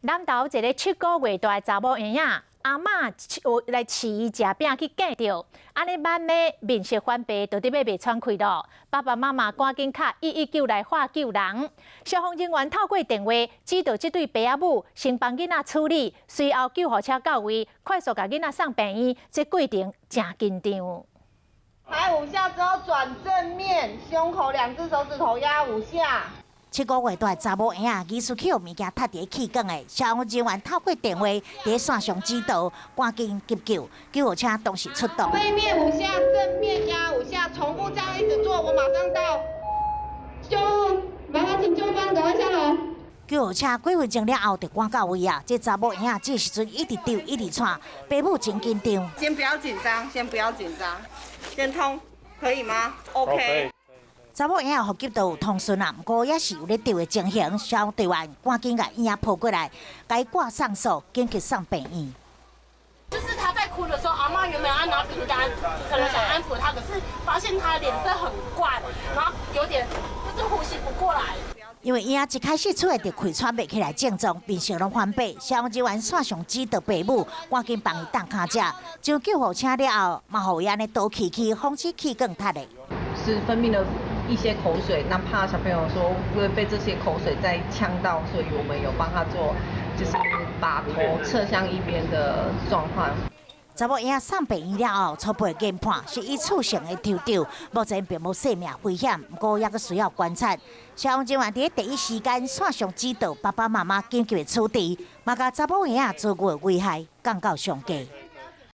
南投一个7個月大的查某嬰仔，阿嬤有來飼伊食餅去見著，按呢慢慢面色反白，就佇欲袂喘氣咯。爸爸媽媽趕緊敲119來喊救人。消防人員透過電話指導這對爸仔母先幫囡仔處理，隨後救護車到位，快速共囡仔送病院。這過程誠緊張。拍五下之後轉正面，胸口兩隻手指頭壓五下。7個月大查某嬰仔，疑似去予物件窒佇氣管的，消防人員透過電話佇線上指導，趕緊急救，救護車當時出動。背面五下，正面壓五下，重複這樣一直做，我馬上到。救，麻煩請救方趕快下來。救護車幾分鐘了後就趕到位啊！這查某嬰仔這時陣一直抖，一直喘，爸母真緊張。先不要緊張，先不要緊張，先通，可以嗎？OK。查某嬰仔呼吸道有通順啊，毋過也是有咧抖的情形，消防隊員趕緊共嬰仔抱過來，共伊掛上手，緊急送病院。就是他在哭的時候，阿嬤原本要拿餅乾，可能想安撫他，可是發現他臉色很怪，然後有點就是呼吸不過來。因為嬰仔一開始出現著氣喘袂起來症狀，面色攏反白，消防人員線上指導爸母趕緊幫伊擋跤跡，上救護車了後，嘛予伊按呢倒氣去，防止氣管窒的。是分泌了一些口水，那怕小朋友說會被這些口水再嗆到，所以我們有幫他做，就是把頭側向一邊的狀況。查某嬰仔送病院了後，初步研判是一次性的抽著，目前並無生命危險，毋過猶閣需要觀察。消防人員佇第一時間線上指導爸爸媽媽緊急的處置，嘛共查某嬰仔遭遇的危害降到上低。